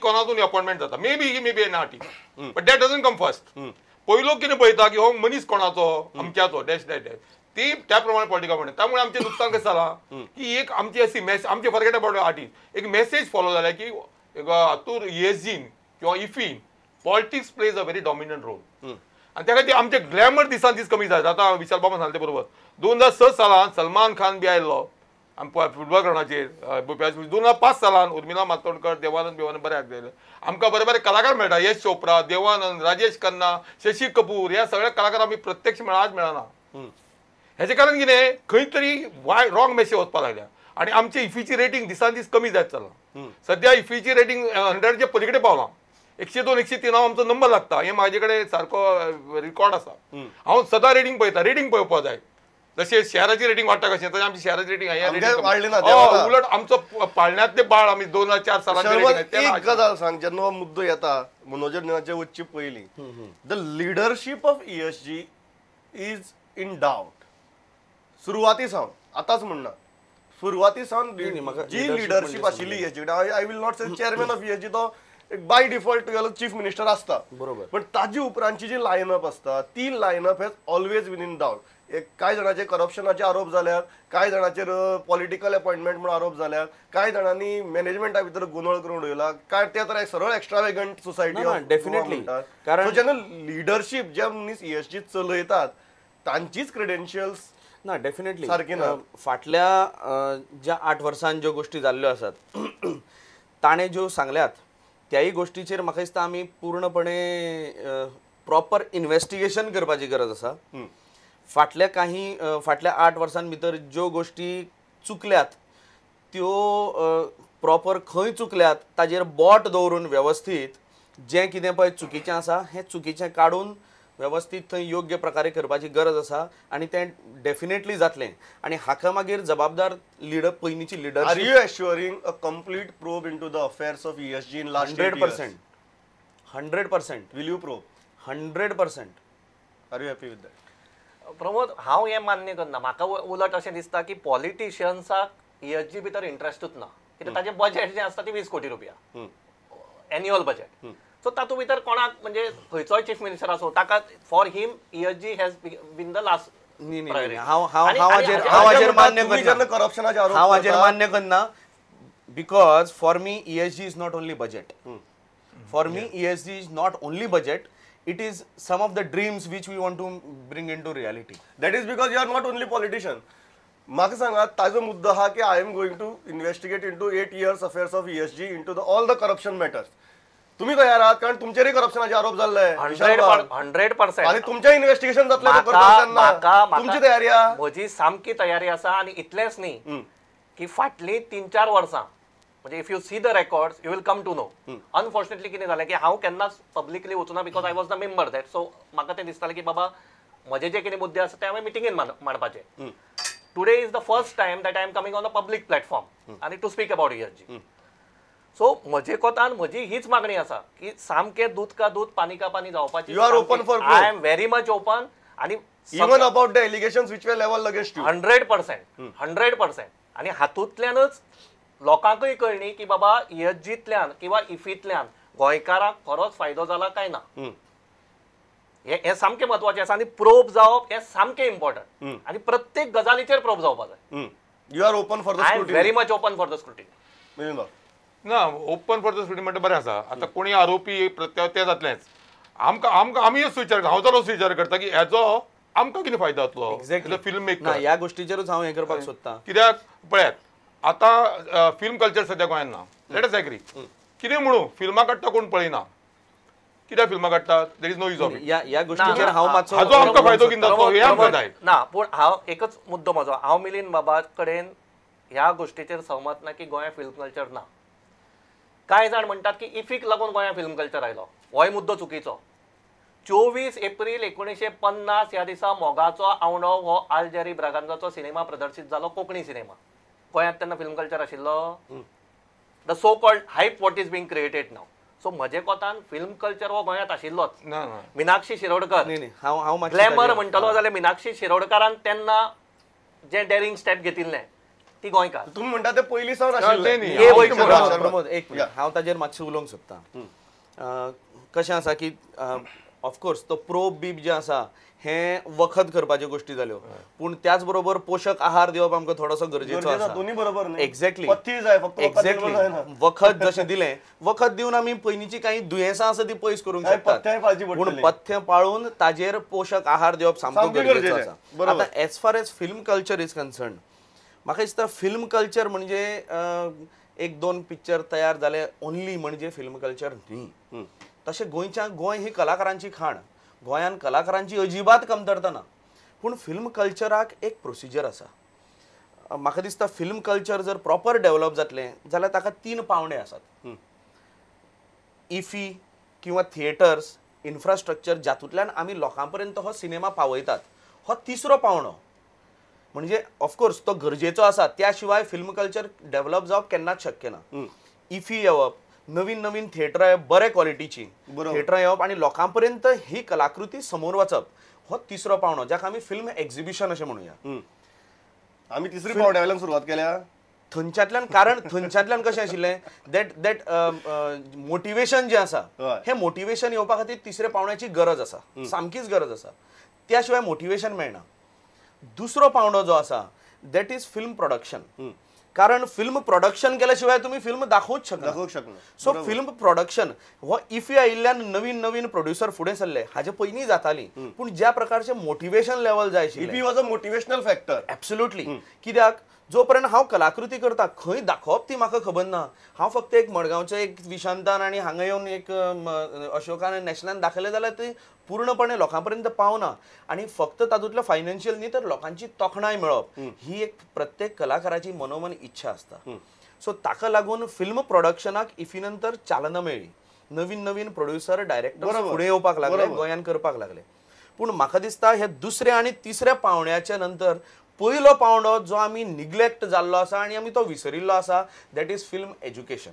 कोणातून appointment जाता, may be he may be an artist, but that doesn't come first. पयलो कितें पळयता की हो मनीस कोणाचो, अमक्याचो, डॅश डॅश डॅश, ती त्या प्रमाणे पॉलिटिकल म्हणटा. त्यामुळे आमचें नुकसान कशें जालां की एक आमची अशी मॅसेज, आमचे फॉरगेट अबाउट आर्टिस्ट, एक मॅसेज फॉलो जाल्या की हातूर ईएसजीन किंवा इफीन politics plays a very dominant role. आनी त्या खातीर आमचे ग्लॅमर दिसान दीस कमी जाता. आतां विशाल बाबान सांगलें बरोबर, 2006 सालान सलमान खान बी आयिल्लो फुटबॉल ग्रावंडाचेर, 2005 सालान उर्मिला मातोंडकर, देवानंद बिवानंद बरे आयले. आमकां बरे बरे कलाकार मेळटा, यश चोप्रा, देवानंद, राजेश खन्ना, शशी कपूर, ह्या सगळ्या कलाकार आमी प्रत्यक्ष आज मेळना. हेचें कारण कितें, खंय तरी वाय रॉंग मेसेज वचपाक लागल्या आनी आमची इफीची रेटींग दिसान दीस कमी जायत चल्लां. सद्या इफीची रेटींग 100च्या पलीकडे पावलां, 102 103 आमचो नंबर लागता. हें म्हाजे कडेन सारको रिकॉर्ड आसा. हांव सदां रेटींग पळयता, रेटींग पळोवपाक जाय. जशें शहराची रेटींग वाडटा कशें, तशें आमची शहराची रेटींग उलट आमचो पाळण्यांतले बाळ आमी 2004 सालान. एक गजाल सांग, जेन्ना हो मुद्दो येता मनोरंजनाचे वचचे पयलीं, the leadership of ESG is in doubt. सुरवाती सावन, आतांच म्हणना, सुरवाती सावन जी लिडरशीप आशिल्ली ESG, I will not say chairman of ESG, तो बाय डिफॉल्ट तुगेलो चीफ मिनिस्टर आसता, बरोबर, पण ताजे उपरांतची जी लायनअप आसता ती lineup has always been in doubt. एक कांय जाणांचेर करप्शनाचे आरोप जाल्यात, कांय जाणांचेर पॉलिटिकल अपॉइंटमेंट म्हणून आरोप जाल्यात, कांय जाणांनी मॅनेजमेंटा भितर गोंदळ करून उडयला, काय ते तर सरळ एक्स्ट्रावेगंट सोसायटी डेफिनेटली. कारण जेन्ना लिडरशीप जे मनीस ईएसजी चलयतात तांचीच क्रेडेन्शियल्स ना, डेफिनेटली सारकी ना. फाटल्या ज्या 8 वर्सांत ज्यो गोश्टी जाल्ल्यो आसात ताणें ज्यो सांगल्यात त्याही गोष्टीचेर म्हाका दिसता आमी पूर्णपणे प्रॉपर इन्वेस्टिगेशन करपाची गरज आसा. फाटल्या काही फाटल्या 8 वर्सां भितर ज्यो गोष्टी चुकल्यात त्यो प्रॉपर खंय चुकल्यात ताजेर बोट दवरून वेवस्थीत जें कितें पळय चुकीचें आसा हें चुकीचें काडून वेवस्थीत थंय योग्य प्रकारे करपाची गरज आसा आनी तें डेफिनेटली जातलें. आनी हाका मागीर जबाबदार लिडर, पयलींची leadership. Are you assuring a complete probe into the affairs of ESG in last 100%? 100%. Will you probe? 100%. Are you happy with that? Pramod, हांव हें मान्य करना. म्हाका उलट अशें दिसता की पॉलिटिशियन्साक ईएसजी भितर इंट्रस्टूच ना, कित्याक ताजें बजेट जें आसता ती 20 कोटी रुपया एन्युअल बजेट. सो तातूंत भितर कोणाक म्हणजे खंयचोय चीफ मिनिस्टर आसूं ताका for him ESG has been the last. हांव हाजेर मान्य करना, हांव हाजेर मान्य करना, because for me ESG is not only budget. For me ESG is not only budget, it is some of the dreams which we want to bring into reality. That is because you are not only politician. म्हाका सांगा, ताजो मुद्दो आहा की I am going to investigate into 8 years affairs of ESG into the all the corruption matters. तुम्ही तयार आहात कारण तुमचेरय करप्शनाचे आरोप जाल्ले 100% आनी तुमचें इन्वेस्टिगेशन जातलें, तुमची तयारी आहा? म्हजी सामकी तयारी आसा. आनी इतलेंच न्ही की फाटलीं 3-4 वर्सां म्हणजे if you see the records you will come to know. Unfortunately कितें जालें की हांव केन्नाच publicly वचूना because I was the member that. So म्हाका तें दिसतालें की बाबा म्हजे जे कितें मुद्दे आसा ते हांवें मिटिंगेन मांडपाचे. Today is the first time that I am coming on a public platform आनी to speak about ESG. So म्हजे कोतान म्हजी हीच मागणी आसा की सामकें दूद का दूद पानी का पानी जावपाची. You are open for I am very much open. आनी even about the allegations which were levelled against you 100% 100%. आनी हातूंतल्यानच लोकांकूय कळणी की बाबा ईएसजींतल्यान किंवा इफींतल्यान गोंयकारांक खरोच फायदो जाला काय ना, हें सामकें म्हत्वाचें आसा. आनी प्रोब जावप हें सामकें इम्पॉर्टंट आनी प्रत्येक गजालीचेर प्रोब जावपाक जाय. You are open for the scrutiny? I am very much open for the scrutiny. ना, ओपन फॉर the scrutiny म्हणटा बरें आसा. आतां कोणी आरोपी प्रत्या ते जातलेंच. आमकां आमकां आमी असो विचार, हांव तर असो विचार करता की हेजो आमकां कितें फायदो जातलो एक्झॅक्टली फिल्म मेकर. ह्या गोष्टीचेरूच हांव हें करपाक सोदतां. कित्याक पळयात आतां फिल्म कल्चर सद्या गोंयांत ना, let us agree. कितें म्हणूं फिल्मां काडटा कोण पळयना, कित्याक फिल्मां काडटात, there is no use of it. ह्या गोष्टीचेर हांव मातसो हाजो आमकां फायदो कितें जातलो हें आमकां जाय ना. पूण हांव एकच मुद्दो म्हजो, हांव मिलिंद बाबा कडेन ह्या गोष्टीचेर सहमत ना की गोंयांत फिल्म कल्चर ना. कांय जाण म्हणटात की इफीक लागून गोंयांत फिल्म कल्चर आयलो, होय मुद्दो चुकीचो. 24 एप्रील 1950 ह्या दिसा मोगाचो आवंडो हो आलजेरी ब्रागांजाचो सिनेमा प्रदर्शीत जालो, कोंकणी सिनेमा. गोंयांत तेन्ना फिल्म कल्चर आशिल्लो? The so called hype what is being created now. So म्हजे कोतान फिल्म कल्चर हो गोंयांत आशिल्लोच. मिनाक्षी शिरोडकर ग्लॅमर म्हणटलो जाल्यार मिनाक्षी शिरोडकारान तेन्ना जें डेरिंग स्टेप घेतिल्लें ती गोंयकार. तुमी म्हणटा ते पयलीं सावन आशिल्लें. प्रमोद एक मिनिट, हांव ताजेर मातशें उलोवंक सोदता. कशें आसा की ऑफकोर्स तो प्रोब बीब जे आसा हें वखद करपाच्यो गोश्टी जाल्यो, पूण त्याच बरोबर पोशक आहार दिवप आमकां थोडोसो गरजेचो आसा. दोन्ही बरोबर न्ही. एक्झॅक्टली जाय, फक्त एक्झॅक्टली वखद जशें दिलें, वखद दिवन आमी पयलींची काही दुयेंसां आसा ती पयस करूंक शकतात, पूण पथ्य पाळून ताजेर पोशक आहार दिवप सामको गरजेचो आसा. आतां as far as film culture is concern, म्हाका दिसता फिल्म कल्चर म्हणजे एक दोन पिक्चर तयार जाले ओनली म्हणजे फिल्म कल्चर न्ही. तशें गोंयच्या गोंय ही कलाकारांची खाण, गोंयान कलाकारांची अजिबात कमतरता ना, पूण फिल्म कल्चराक एक प्रोसिजर आसा. म्हाका दिसता फिल्म कल्चर जर प्रॉपर डेव्हलप जातलें जाल्यार ताका 3 पावंडे आसात. इफी किंवा थिएटर्स इन्फ्रास्ट्रक्चर जातूंतल्यान आमी लोकां पर्यंत हो सिनेमा पावयतात, हो तिसरो पावंडो. म्हणजे ऑफकोर्स तो गरजेचो आसा, त्या शिवाय फिल्म कल्चर डेव्हलप जावप केन्नाच शक्य ना. इफी येवप, नवीन नवीन थिएटरां येवप, बरे क्वॉलिटीची थिएटरां येवप आनी लोकां पर्यंत ही कलाकृती समोर वचप, हो तिसरो पावंडो जाका आमी फिल्म एक्झिबिशन अशें म्हणुया. आमी तिसरी पावंड्या वयल्यान सुरवात केल्या थंयच्यांतल्यान, कारण थंयच्यांतल्यान कशें आशिल्लें that that motivation जें आसा, हें मोटिवेशन येवपा खातीर तिसऱ्या पावंड्याची गरज आसा, सामकीच गरज आसा. त्या शिवाय मोटिवेशन मेळना. दुसरो पावंडो जो आसा that is film production, कारण फिल्म प्रोडक्शन केल्या शिवाय तुम्ही फिल्म दाखोवच शकना. सो फिल्म प्रोडक्शन हो इफी आयिल्ल्यान नवीन नवीन प्रोड्युसर फुडें सरले, हाजे पयलीं जाताली, पूण ज्या प्रकारचें मोटिवेशन लेवल जाय आशिल्लें, IFFI was a motivational factor. Absolutely. कित्याक जो पर्यंत हांव कलाकृती करता खंय दाखोवप ती म्हाका खबर ना, हांव फक्त एक मडगांवचें एक विशांतान आनी हांगा येवन एक अशोकान नॅशनलान दाखयलें जाल्यार ती पूर्णपणे लोकां पर्यंत पावना. आनी फक्त तातूंतलो फायनान्शियल न्ही तर लोकांची तोखणाय मेळप ही एक प्रत्येक कलाकाराची मनोमन इच्छा आसता. सो ताका लागून फिल्म प्रोडक्शनाक इफी नंतर चालना मेळ्ळी, नवीन नवीन प्रोड्युसर डायरेक्टर फुडें येवपाक लागले, गोंयान करपाक लागले. पूण म्हाका दिसता हे दुसऱ्या आनी तिसऱ्या पावंड्याच्या नंतर पयलो पावंडो जो आमी निग्लेक्ट जाल्लो आसा आनी आमी तो विसरिल्लो आसा, that is film education.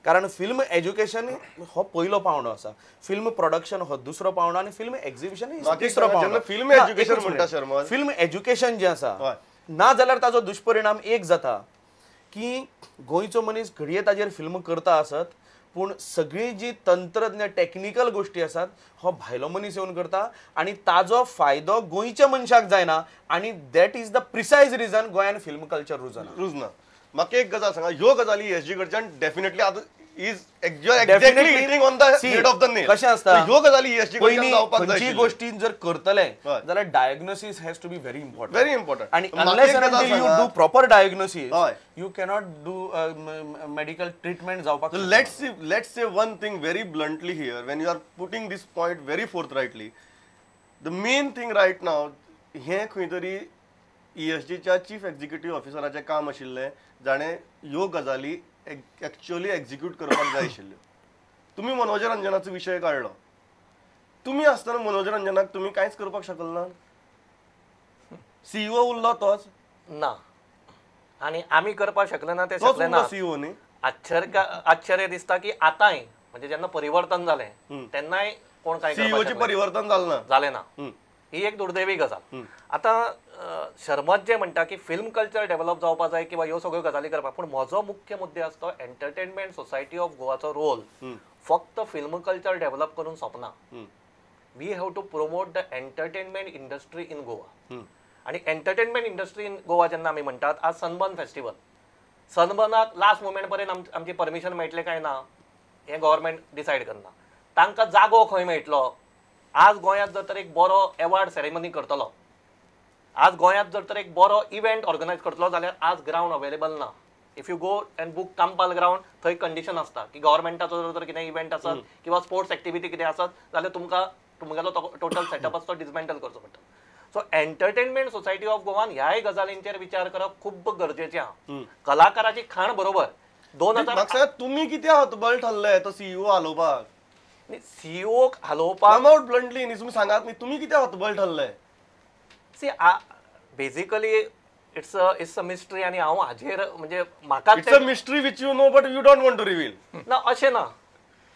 कारण फिल्म एज्युकेशन हो पयलो पावंडो आसा, फिल्म प्रोडक्शन हो दुसरो पावंडो आनी फिल्म एक्झिबिशन तिसरो पावंडो. फिल्म एज्युकेशन म्हणटा शर्मा, फिल्म एज्युकेशन जें आसा ना जाल्यार ताजो दुश्परिणाम एक जाता की गोंयचो मनीस घडये ताजेर फिल्म करता आसत, पूण सगळी जी तंत्रज्ञ टॅक्निकल गोश्टी आसात हो भायलो मनीस येवन करता आनी ताजो फायदो गोंयच्या मनशाक जायना. आनी that is the precise reason गोंयान फिल्म कल्चर रुजना. रुजना. म्हाका एक गजाल सांगा, ह्यो गजाली एसजी कडच्यान डेफिनेटली आतां is exactly hitting on the head of the nail. कशें आसता ह्यो गजाली एसजी कडच्यान जावपाक जाय. खंयची गोश्टी जर करतले जाल्यार diagnosis has to be very important, very important. आनी unless and until you do proper diagnosis you cannot do medical treatment जावपाक. Let's say one thing very bluntly here, when you are putting this point very forthrightly, the main thing right now, हें खंय तरी ESG च्या chief executive ऑफिसराचें काम आशिल्लें जाणें ह्यो गजाली एक्च्युअली एक्झिक्यूट करपाक जाय आशिल्ल्यो. तुमी मनोज रंजनाचो विशय काडलो, तुमी आसतना मनोज रंजनाक तुमी कांयच करपाक शकल ना, सीईओ उरलो तोच ना, आनी आमी करपाक शकले ना ते शकले ना सीईओ न्ही. आश्चर्य दिसता की आतांय म्हणजे जेन्ना परिवर्तन जालें तेन्नाय कोण कांय सीईओचें परिवर्तन जालें ना, जालें ना. ही एक दुर्दैवी गजाल. आतां शर्मत जे म्हणटा की फिल्म कल्चर डेव्हलप जावपा जाय किंवा ह्यो सगळ्यो गजाली करपाक, पूण म्हजो मुख्य मुद्दे आसतो एंटरटेनमेंट सोसायटी ऑफ गोवाचो रोल फक्त फिल्म कल्चर डेव्हलप करून सोंपना. We have to promote the entertainment industry in Goa. आनी एंटरटेनमेंट इंडस्ट्री इन गोवा जेन्ना आमी म्हणटात, आज सनबर्न फेस्टिवल, सनबर्नाक लास्ट मुमेंट पर्यंत आमची परमिशन मेळटलें काय ना हें गव्हर्मेंट डिसायड करना. तांकां जागो खंय मेळटलो? आज गोंयांत जर तर एक बरो एवॉर्ड सेरेमनी करतलो, आज गोंयांत जर तर एक बरो इव्हेंट ऑर्गनायज करतलो जाल्यार आज ग्रावंड अवेलेबल ना. If you go and book Campal ground, थंय कंडिशन आसता की गव्हर्मेंटाचो जर तर कितें इव्हेंट आसत किंवा स्पोर्ट्स एक्टिविटी कितें आसत जाल्यार तुमकां तुमगेलो टोटल सेटअप आसता तो डिसमेंटल करचो पडटा. सो एंटरटेनमेंट सोसायटी ऑफ गोवान ह्याय गजालींचेर विचार करप खूब गरजेचें आहा. कलाकाराची खाण बरोबर 2000 तुमी कितें हतबल ठरले तो सीईओ हालोवपाक? सीईओ हालोवपाक कम आउट ब्लंटली न्ही, तुमी सांगात न्ही, तुमी कितें हतबल ठरले? See basically it's a mystery. आनी हांव हाजेर म्हणजे म्हाका it's a mystery which you know but you don't want to reveal ना, अशें ना.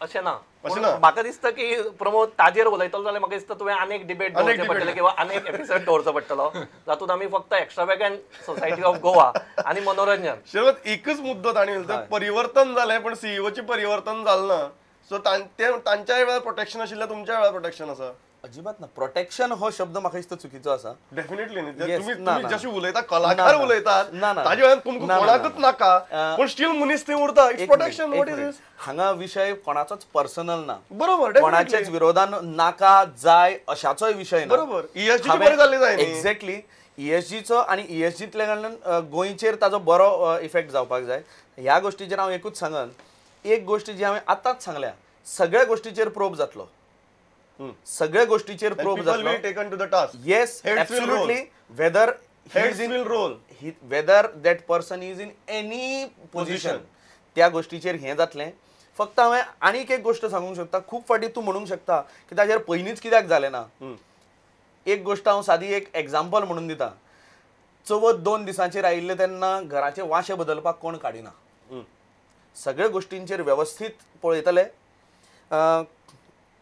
अशें ना. म्हाका दिसता की प्रमोद ताजेर उलयतलो जाल्यार म्हाका दिसता तुवें आनीक डिबेट दवरचें पडटलें किंवा आनीक एपिसोड दवरचो पडटलो जातूंत आमी फक्त एक्स्ट्रावेगंट सोसायटी ऑफ गोवा आनी मनोरंजन. शरद, एकच मुद्दो तांणी परिवर्तन जालें पण सीईओचें परिवर्तन जालें ना, सो तांच्या वेळार प्रोटेक्शन आशिल्लें, तुमच्या वेळार प्रोटेक्शन आसा? अजिबात ना. प्रोटेक्शन हो शब्द म्हाका दिसता चुकीचो आसा. डेफिनेटली न्ही, तुमी जशे उलयता कलाकार उलयतात ताजे वेळार तुमकां कोणाकच नाका पण स्टील मनीस थंय उरता. It's protection. What is this? हांगा विशय कोणाचोच पर्सनल ना, बरोबर, कोणाच्याच विरोधान नाका जाय अशाचोय विशय ना, बरोबर. ईएसजी बरें जाल्लें जाय, एक्झॅक्टली. ईएसजीचो आनी ईएसजींतल्या कारणान गोंयचेर ताजो बरो इफेक्ट जावपाक जाय. ह्या गोश्टीचेर हांव एकूच सांगन, एक गोश्ट जी हांवें आतांच सांगल्या, सगळ्या गोश्टीचेर प्रोब जातलो, सगळ्या गोष्टीचेर प्रोब जातलो. Taken to the task. Yes, absolutely. Whether heads will roll, whether that person is in any position, त्या गोष्टीचेर हें जातलें. फक्त हांवें आनीक एक गोश्ट सांगूंक शकता, खूब फावटी तूं म्हणूंक शकता की ताजेर पयलींच कित्याक जालें ना. एक गोश्ट हांव सादी एक एग्जाम्पल म्हणून दिता. चवथ 2 दिसांचेर आयिल्ले तेन्ना घराचे वाशे बदलपाक कोण काडिना. सगळ्या गोश्टींचेर वेवस्थीत पळयतले.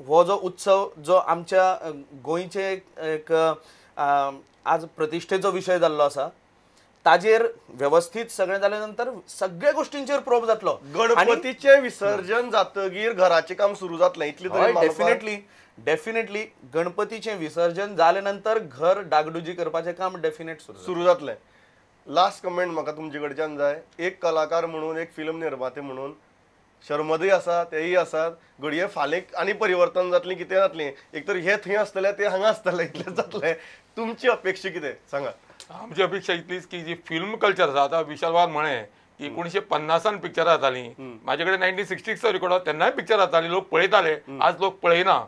हो जो उत्सव जो आमच्या गोंयचे एक आज प्रतिश्ठेचो विशय जाल्लो आसा ताजेर वेवस्थीत सगळें जाल्या नंतर सगळ्या गोश्टींचेर प्रोब जातलो. गणपतीचें विसर्जन जातगीर घराचें काम सुरू जातलें इतलें तरी. डेफिनेटली, डेफिनेटली गणपतीचें विसर्जन जाले नंतर घर डागडुजी करपाचें काम डेफिनेट सुरू जातलें. लास्ट कमेंट म्हाका तुमचे कडच्यान जाय. एक कलाकार म्हणून, एक फिल्म निर्माते म्हणून, शर्मदय आसा तेय आसात, घडये फाल्यां आनी परिवर्तन जातलें, कितें जातलें, एक तर हे थंय आसतले ते हांगा आसतले, इतलें जातलें. तुमची अपेक्षा कितें सांगा? आमची अपेक्षा इतलीच की जी फिल्म कल्चर आसा, आतां विशालबाब म्हळें की 1950 पिक्चरां जातालीं, म्हाजे कडेन 1966 रिकॉर्ड आसा, तेन्नाय पिक्चरां जातालीं, लोक पळयताले. आज लोक पळयना.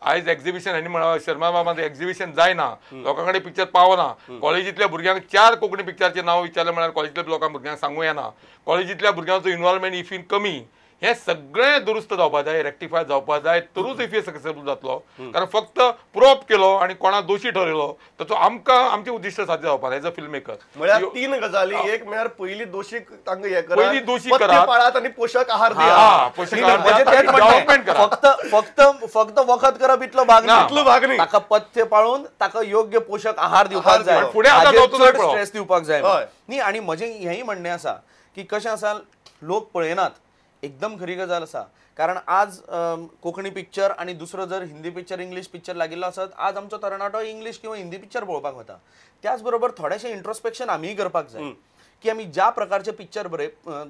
आयज एक्झिबिशन आनी म्हणा शर्मा बाबांचें एक्झिबिशन जायना, लोकां कडेन पिक्चर पावना. कॉलेजींतल्या भुरग्यांक 4 कोंकणी पिक्चराचें नांव विचारलें म्हळ्यार कॉलेजींतल्या लोकांक भुरग्यांक सांगूं येना. कॉलेजींतल्या भुरग्यांचो इनवॉल्वमेंट इफीन कमी. हें सगळें दुरुस्त जावपा जाय, रेक्टिफाय जावपा जाय, तरूच इफी सक्सेसफूल जातलो. कारण फक्त प्रोप केलो आनी कोणा दोशी ठरयलो ताचो आमकां आमचें उद्दिश्ट साध्य जावपा ना एज अ फिल्म मेकर. म्हळ्यार 3 गजाली, एक म्हळ्यार पयली दोशी तांकां हें करात, पयली दोशी करात, पाळात आनी पोशक आहार दियात, पोशक आहार डेव्हलपमेंट करात. फक्त फक्त फक्त वखद करप इतलो भाग ना, इतलो भाग न्ही, ताका पथ्य पाळून ताका योग्य पोशक आहार दिवपाक जाय, फुडें आतां स्ट्रेस दिवपाक जाय न्ही. आनी म्हजें हेंय म्हणणें आसा की कशें आसा, लोक पळयनात, एकदम खरी गजाल आसा. कारण आज कोंकणी पिक्चर आनी दुसरो जर हिंदी पिक्चर इंग्लीश पिक्चर लागिल्लो आसत, आज आमचो तरणाटो इंग्लीश किंवा हिंदी पिक्चर पळोवपाक वता. त्याच बरोबर थोडेशें इंट्रोस्पेक्शन आमीय करपाक जाय की आमी ज्या प्रकारचे पिक्चर बरे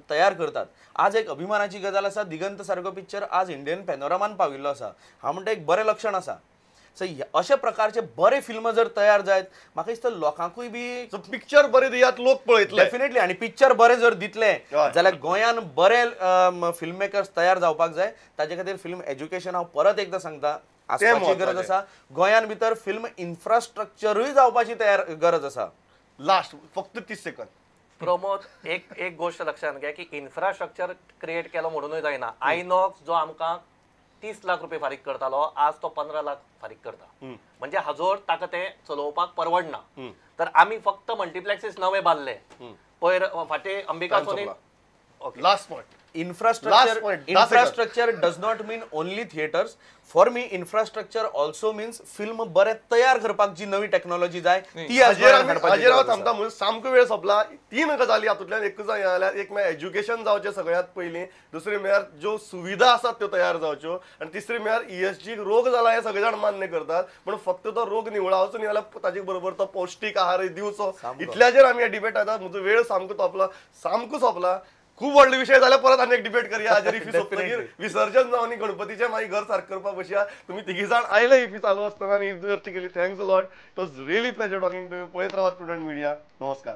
तयार करतात. आज एक अभिमानाची गजाल आसा, दिगंत सारको पिक्चर आज इंडियन पॅनोरामान पाविल्लो आसा. हांव म्हणटा एक बरें लक्षण आसा. सो अशा प्रकारचे बरे फिल्म जर तयार जायत, म्हाका दिसता लोकांकूय बी पिक्चर बरे दियात, लोक पळयतले डेफिनेटली. आनी पिक्चर बरे जर दितले जाल्यार गोंयान बरे फिल्म मेकर्स तयार जावपाक जाय. ताजे खातीर फिल्म एज्युकेशन हांव परत एकदां सांगता आसपाची गरज आसा. गोंयान भितर फिल्म इन्फ्रास्ट्रक्चरूय जावपाची तयार गरज आसा. लास्ट फक्त 30 सेकंद प्रमोद, एक एक गोष्ट लक्षात घ्या की इन्फ्रास्ट्रक्चर क्रिएट केलो म्हणूनय जायना. आयनॉक्स जो आमकां 30 लाख रुपये फारीक करतालो, आज तो 15 लाख फारीक करता. म्हणजे हाजोर ताका ते चलोवपाक परवडना. तर आमी फक्त मल्टिप्लेक्सीस नवे बांदले पयर फाटी Ambika Sony. Last point, infrastructure does not mean only theatres. For me infrastructure also means film बरें तयार करपाक जी नवी टेक्नॉलॉजी जाय ती हाजेर हांव थांबता. म्हणून सामको वेळ सोंपला. 3 गजाली हातूंतल्यान एकूच जाल्यार, एक म्हळ्यार एज्युकेशन जावचें सगळ्यांत पयलीं, दुसरी म्हळ्यार ज्यो सुविधा आसात त्यो तयार जावच्यो, आनी तिसरी म्हळ्यार ईएसजी रोग जाला हें सगळे जाण मान्य करतात, पूण फक्त तो रोग निवळावचो न्ही जाल्यार ताजे बरोबर तो पौश्टीक आहार दिवचो. इतल्याचेर आमी डिबेट जाता. म्हजो वेळ सामको सोंपला, सामको सोंपला. खूब व्हडले विशय जाल्यार परत आनी एक डिबेट करया. हाजेर इफी सोंपतकीर विसर्जन जावन गणपतीचें मागीर घर सारकें करपाक बसया. तुमी तिगी जाण आयले इफी चालू आसतना आनी केली. Thanks a lot. It was really pleasure talking to you. पळयत रावात प्रुडंट मिडिया. नमस्कार.